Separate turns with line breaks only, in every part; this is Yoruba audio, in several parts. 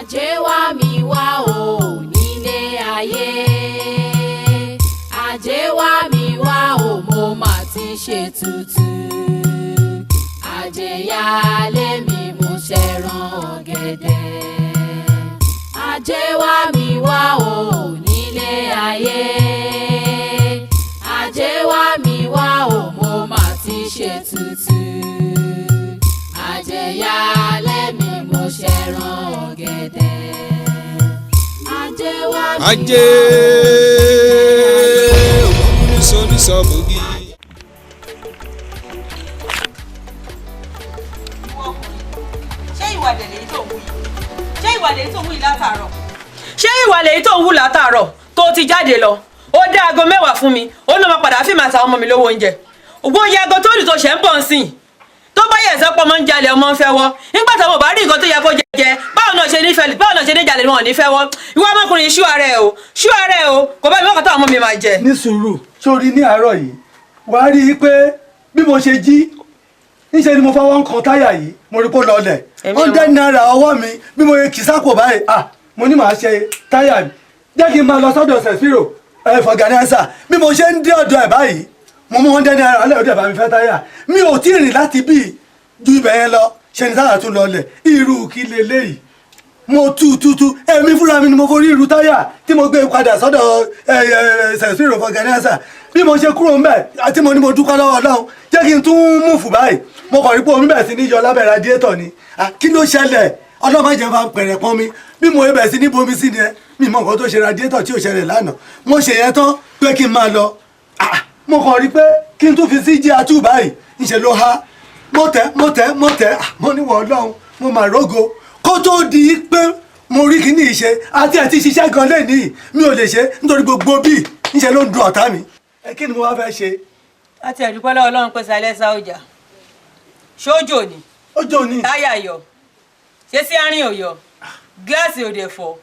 Ajé wá mi wá o nílé ayé. Ajé wá mi wá o, mo mà ti ṣe tutù. Ajé yálé mi, mo ṣẹ̀ràn ọ̀gẹ̀dẹ̀. Ajé wá mi wá o nílé ayé. Ajé wá mi wá o, mo mà ti ṣe tutù. Ajé yálé mi, mo ṣẹ̀ràn ọ̀gẹ̀dẹ̀. Ajé wá mi
Ajé
wá o.
Òkùnkùn ní sọ́nísọ́bùgì.
Ṣé ìwà lèyí tó ń wù yìí? Ṣé ìwà lèyí tó ń wù yìí látàárọ̀? Ṣé ìwà lèyí tó ń wù látàárọ̀ tó ti jáde lọ? Ó dá aago 10 fún mi, ó ló máa padà fíìmù àtàwọn ọmọ mi lówó oúnjẹ. Ògbó iye aago tó lù tó ṣẹ̀ ń bọ̀ ń sìn. Tó bá yẹ̀ sọ́pọ̀ ọmọ ń jalè, ọmọ ń fẹ́ wọ́. Nígbà táwọn ò bá rí nǹkan tó yẹ kó jẹ, báwo náà ṣe ní fẹ́, báwo náà ṣe ní jalè, wọn ò ní fẹ́ wọ́. Ìwọ ọmọkùnrin, ṣú ara ẹ o, ṣú ara ẹ o, kò bá mi wọ́n kàn táwọn ọmọ mi máa jẹ.
Ní sùúrù, sórí ní àárọ̀ yìí, wàá rí i pé bí mo ṣe jí níṣẹ́ ni mo fọwọ́ ń kan táyà yìí, mo rí pé ó lọlẹ̀.
Èmi ò
₦100 ọwọ́ mi, bí mo yẹ kì í sápò báyìí, ah, mo ní màá ṣe táyà mi, jẹ́ kí n máa lọ sọ́dọ̀ sẹ̀fírò ẹ̀ fọ̀gànáṣà. Bí mo ṣe ń dé ọ̀dọ̀ ẹ̀ báyìí, mo mú ₦100 alẹ́ ọ̀dọ̀ ẹ̀ bá mi fẹ́ táyà. Mi ò tí ì rìn láti bí ju ibẹ̀ yẹn lọ, ṣe ni táyà tún lọlẹ̀. Irú kí leléyìí? Mo tú tú tú, èmi fúnra mi ni mo forí irú táyà tí mo gbé padà sọ́dọ̀ sẹ̀sìrò fọ̀gànáṣà. Bí mo ṣe kúrò ńbẹ̀ àti mo ní mo dúpẹ́ lọ́wọ́ Ọlọ́run, jẹ́ kí n tún múfù báyìí, mo kàn rí pé omi bẹ̀rẹ̀ sí ní yọ lábẹ́ radiétọ̀ ni. Ah, kí ló ṣẹlẹ̀? Ọlọ́run má jẹ́ fa pẹ̀rẹ̀ pọ́n mi. Bí mo bẹ̀rẹ̀ sí ní bomi sí ni ẹ mi mọ nǹkan tó ṣe radiétọ̀ tí ò ṣẹlẹ̀ lánàá. Mo ṣe yẹn tán pé kí n máa lọ. Ah, mo kàn rí pé kí n tún fi sí jíà tù báyìí, ńṣe ló há. Mo tẹ̀, mo tẹ̀, mo tẹ̀. Ah, mo ní wọ́n Ọlọ́run, mo mà rógo. Kó tó di pé mo rí kíní ìṣe àti ṣiṣẹ́ gan lẹ́nìí, mi ò lè ṣe nítorí gbogbo bíi ńṣe ló ń dun ọ̀tá mi. Ẹ kí ni mo wá fẹ́ ṣe?
Láti ẹ̀dúpẹ́ lọ́wọ́ Ọlọ́run pé sálẹ́ sá ọjà. Ṣójò ni?
Ó jò ní.
Táyà yọ, ṣé sí àárín ò yọ, gíláàsì ò dẹ̀ fọ́.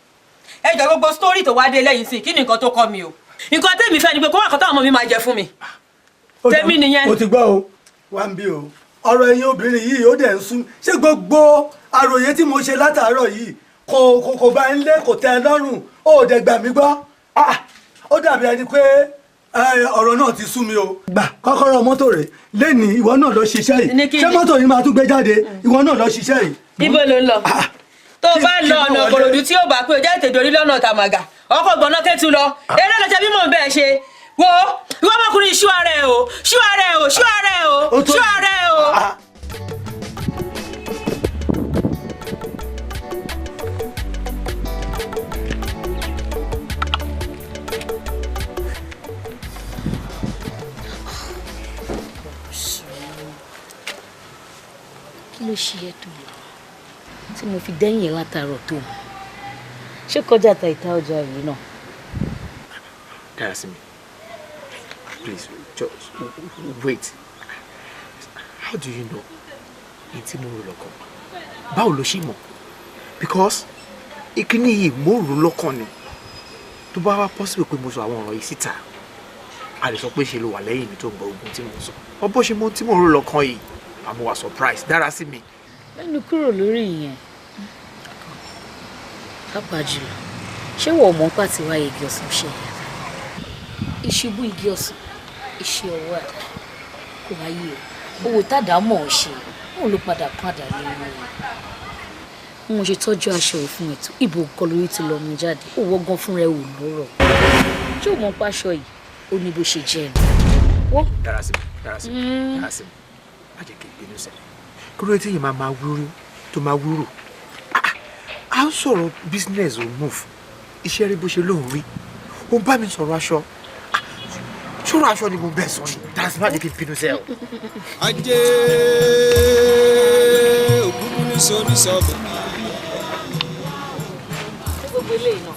Ẹ jọ, gbogbo story tó wá dé lẹ́yìn sí, kí ni nǹkan tó kọ́ mi o? Nǹkan tèmi fẹ́ ni pé kó wà kọ́ táwọn ọmọ mi máa jẹ fún mi. Tèmi nìyẹn.
O ti gbọ́ o, wá ń bí o. Ọ̀rọ̀ ẹ̀yin obìnrin yìí, ó dẹ̀ ń sún. Ṣé gbogbo àròyé tí mo ṣe látàárọ̀ yìí kò bá ń lé, kò tẹ́ ẹ lọ́rùn? Ó dẹ̀ gbà mí gbọ́. Ah, ó dàbí ẹni pé ọ̀rọ̀ náà ti sú mi o. Gbà kọ́kọ́rọ́ mọ́tò rẹ̀ lẹ́nìí, ìwọ náà lọ ṣiṣẹ́ yìí.
Ní kí
Ṣé
ni?
mọ́tò yìí máa tún gbé jáde? Ìwọ náà lọ ṣiṣẹ́ yìí.
Ibo ló ń lọ? Tó bá
Kí
lọ
n
ọ̀nà
wọlé.
Ìkòròdú tí yóò bá pé o jẹ́ ètè dorí lọ́nà Tàmàgà, ọkọ̀ gbọ̀nà kẹ́tù lọ. Eré lọ ṣe bí mò ń bẹ́ẹ̀ ṣe. Wo ìwọ ọmọkùnrin, ṣú ara ẹ o, ṣú ara ẹ o, ṣú ara ẹ o,
Ó tó
ṣú ara ẹ o.
Ah.
Kí ló ṣe ẹ́ tó lọ tí mo fi dẹ́yìn ẹ̀ látàárọ̀ tó mọ̀? Ṣé kọjá ta ìta ọjà yìí náà?
Darasimi, please, just wait. How do you know? Ní tí mo rò lọ́kàn. Báwo ló ṣe mọ̀? Because ìkíní yìí, mo rò lọ́kàn ni. Tó bá wá possible pé mo sọ àwọn ọ̀rọ̀ yìí síta, a lè sọ pé ṣe ló wà lẹ́yìn mi tó ń gbọ́ ogun tí mo sọ. Ọ bó ṣe mọ tí mo rò lọ́kàn yìí, àmọ́ wà surprise. Darasimi.
Lẹ́nu kúrò lórí ìyẹn. Pàápàá jùlọ, ṣé wọ́n mọ̀ nípa tí wáyé igi ọsàn ṣe yẹn? Ìṣubú igi ọsàn, iṣẹ́ ọwọ́ àdá kò wáyé o. Owó tàdá mọ̀ ọ́ ṣe, òun ló padà padà nínú rẹ̀. Bí mo ṣe tọ́jú aṣọ yìí fún ètò ìbò nǹkan lórí ti lọ mú jáde, ó wọ́gán fúnra ẹ̀ ò lọ́rọ̀. Ṣé o mọ̀ pa aṣọ yìí? Ó ní bó ṣe jẹ́ ni. Wọ́n.
Darasimi, Darasimi, Darasimi, má jẹ́ kí n bínú sẹ́. Kí ló dé tí yìí máa máa wúrú tó máa wúrò? Ah, à ń sọ̀rọ̀ business ò move. Iṣẹ́ rí bó ṣe lóun rí. Ó ń bá mi sọ̀rọ̀ aṣọ. Ah, ṣọ́rọ̀ aṣọ ni mo bẹ́ẹ̀ sọ ni. Darasimi, má jẹ́ kí n bínú sẹ́ o.
Ajé òkúkú ní sọ́nísọ́bù.
Ṣé gbogbo eléyìí náà?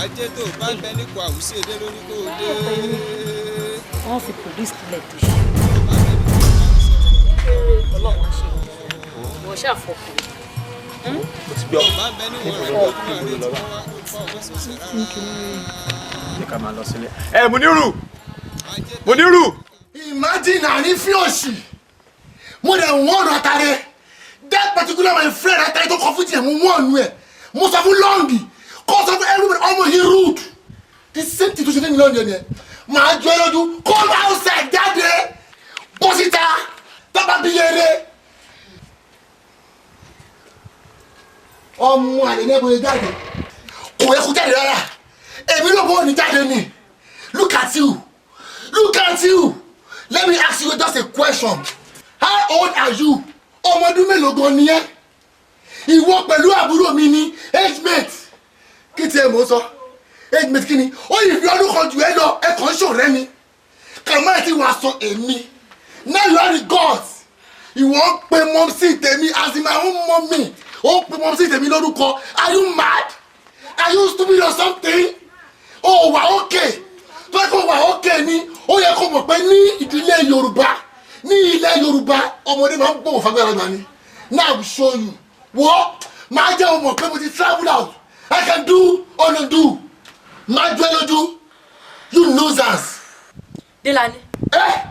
Ajé tó bá ń bẹ nípò àwùsí èdè lórí kò dé.
Wọ́n fi police sílẹ̀ tó ṣe. Ọlọ́run á ṣe. Wọ́n ṣàfọkùn.
Mo ti gbọ́.
Tó bá ń bẹ níwọ̀n rẹ̀ lọ́kùnrin rẹ̀ tí wọ́n wá kó fọ́ ọwọ́ sọ̀sẹ̀ rárá.
Jẹ́ ká máa lọ sílé. Ẹ Muniru! Muniru!
Imagine àrífín òṣì. Mo dẹ̀ wọ́n ọ̀nà àtàrẹ, that particular my friend àtàrẹ tó kọ fún tiẹ̀, mo wọ́n ọ̀nù ẹ̀. Mo sọ fún Lọ́ngì, kó sọ fún everybody, ọmọ yìí rude. The same thing tó ṣe fún mi lọ́nà yẹn. Màá jọ ẹ lójú, come outside jáde, bọ́ síta, tábà bí yẹrẹ. Ọmọ àlè ní ẹ̀bùn jáde. Kò yẹ kó jáde rárá. Èmi ló bọ́ òní jáde ni. Look at you. Look at you. Let me ask you just a question. How old are you? Ọmọ ọdún mélòó gan ni ẹ́? Ìwọ pẹ̀lú àbúrò mi ni age mate. Kí tiẹ̀ mò ń sọ? Age mate kí ni? Ó yìí fi ọdún kan jù ẹ́ lọ, ẹ kàn ń ṣọ̀rẹ́ ni. Kàmáà tí wàá sọ èmi. Now you are the gods. Ìwọ ń pe mọ́mísì tèmi as in my own mommy. Ó ń pe mọ́mísì tèmi lórúkọ. Are you mad? Are you stupid or something? Ó wà okay. Tó yẹ kó wà okay ni, ó yẹ kó mọ̀ pé ní ìdílé Yorùbá, ní ilẹ̀ Yorùbá, ọmọdé máa ń bọ̀wọ̀ fagbára ni. Now I will show you. Wọ́ máa jẹ́ ọmọ pé mo ti travel out. I can do or undo. Máa jọ ẹ lójú. You losers.
Delani.
Eh?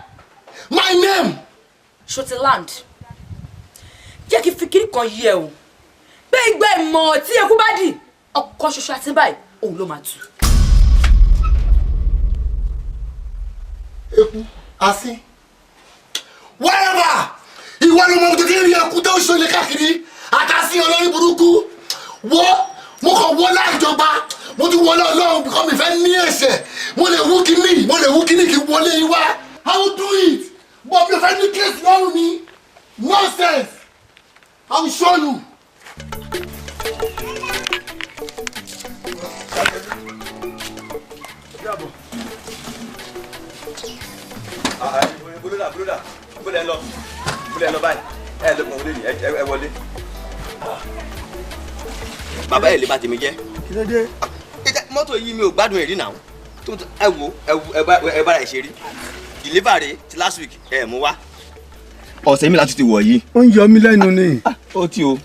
My name.
Shotiland. Jẹ́ kí fi kiri kan yẹ o. Pé ìgbà ìmọ̀ tí eku bá dì, ọkọ̀ ṣoṣo àti báyìí, òun ló máa tù.
Eku, asín. Whatever! Ìwọ ni mo ti rí eku tó ń ṣọlẹ̀ káàkiri, àtàsí olórí burúkú. Wọ́ mo kàn wọlé ìjọba, mo ti wọlé Ọlọ́run because mi fẹ́ ní ẹ̀ṣẹ̀. Mo lè wú kíní, mo lè wú kíní kí n wọlé yín wá. I will do it. But mi ò fẹ́ ní case lọ́rùn mi. Nonsense! I will show you.
Bólúdà bólúdà bólẹ̀ lọ bólẹ̀ lọ báyìí ẹ lọ kàn wọlé ni ẹ wọlé. Bàbá ẹ lè bá tèmi jẹ́.
Kí ló dé?
Mọ́tò yìí mi ò gbádùn ẹ̀rí náà. Ẹ wo ẹ bára ẹ ṣe rí. Delivery ti last week ẹ mú wá. Ọ̀sẹ̀ mi láti ti wọ̀ yìí.
Ó ń yọ mí lẹ́nu ni.
Ó ti o.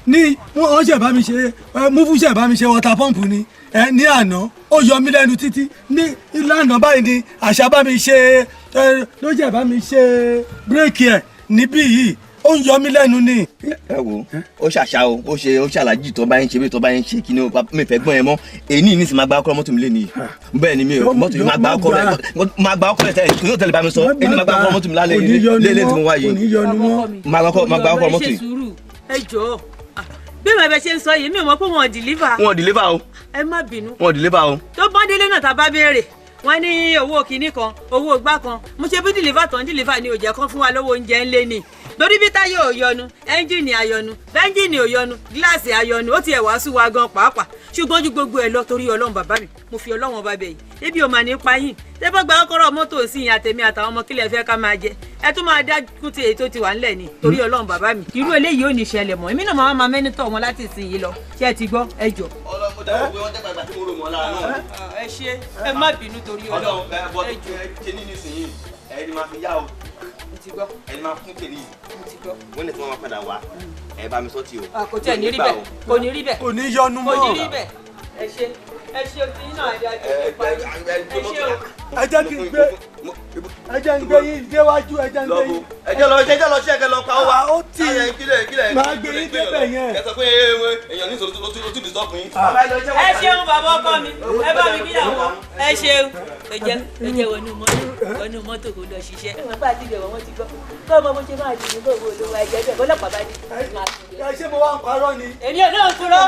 Ní wọ́n ṣẹ̀ bá mi ṣe múfú ṣẹ̀ bá mi ṣe water pump ni ní àná ó yọ mí lẹ́nu títí ní ìlànà báyìí ni àṣà bá mi ṣe ló ṣẹ̀ bá mi ṣe bírèkì ẹ̀ níbí yìí ó ń yọ mí lẹ́nu ni.
Ẹ wo ó ṣàṣà o ó ṣe ó ṣàlàjì tó bá ń ṣe bí tó bá ń ṣe kí ni mi fẹ́ gbọ́n ẹ mọ́ èyí ní ìsìn máa gba ọkọ mọ́tò mi lé nìyí bẹ́ẹ̀ ni mi ò mọ́tò yìí máa gba ọkọ rẹ máa gba ọkọ rẹ tẹ́lẹ̀ kí ló tẹ́lẹ̀ bá mi sọ èyí máa gba ọkọ mọ́tò mi lálẹ́ lé tí mo wá yìí máa gba ọkọ mọ́tò yìí.
Ẹ jọ̀ọ́ bí mo bẹ ṣe ń sọ yìí mi ò mọ̀ pé wọn ò deliver.
Wọn ò deliver o.
Ẹ má bínú.
Wọn ò deliver o.
Tó bọ́n délé náà tá a bá béèrè wọ́n ní owó kinní kan owó igbá kan mo ṣe bí deliver tán deliver ni ò jẹ́ kán fún wa lówó oúnjẹ ńlé ni torí bí táyà ò yọnu ẹ́ńjìnì àyọnu bẹ́ńjìnì ò yọnu gíláàsì àyọnu ó tiẹ̀ wá sú wa gan pàápàá ṣùgbọ́n ju gbogbo ẹ̀ lọ torí Ọlọ́run bàbá mi mo fi Ọlọ́run ọba bẹ̀ yìí ebi ò mà ní pa yín tẹ́fọ́ gba kọ́kọ́rọ́ mọ́tò sí yín àtẹ̀mí àtàwọn ọmọ kílẹ̀ fẹ́ ká máa jẹ ẹ tún máa dákún ti èyí tó ti wà ńlẹ̀ ni torí Ọlọ́run bàbá mi irú eléyìí ò ní ṣẹlẹ̀ mọ́ èmi náà máa máa mẹ́nítọ̀ wọn láti ìsìn yìí lọ ṣé ẹ ti gbọ́ ẹ jọ. Ẹ ṣe ẹ má bínú torí Ọlọ́run ẹ jọ.
Ẹni máa fi yá o ẹni máa fún kèlì wọ́n ní tí wọ́n máa padà wá ẹ bá mi sọ tí o.
Kò tiẹ̀ ní rí bẹ́ẹ̀ kò ní rí bẹ́ẹ̀
kò ní yọnu mọ́
kò ní rí bẹ́ẹ̀ ẹ ṣe ẹ ṣe tí náà ẹ dájú ẹ ṣe o.
Ẹ jẹ́ kí n gbé ẹ jẹ́ n gbé yín déwájú ẹ jẹ́ n gbé yín.
Ẹ jẹ́ lọ ẹ jẹ́ lọ ṣẹ́kẹ̀ lọ pa ó wa.
Ó tì í máa gbé yín débẹ̀ yẹn.
Ẹ sọ pé èèyàn ní ìṣòro tó tún dìsọ́ọ̀pù yín.
Ẹ ṣeun bàbá ọkọ mi ẹ bá mi kíyàwó ẹ ṣeun ẹ jẹ́ wọnú mọ́tò wọnú mọ́tò kò lọ ṣiṣẹ́. Ẹ wọ́n bá ti bẹ̀rẹ̀ wọ́n ti gbọ́ kọ́ ọmọ bó ṣe máa dùn ní gbogbo olówó ẹ̀jẹ̀ bẹ́ẹ̀ bọ́lọ́pàá bá ní.
Ẹ ṣé mo wá ń parọ́ ni.
Èmi ò náà kúrọ́.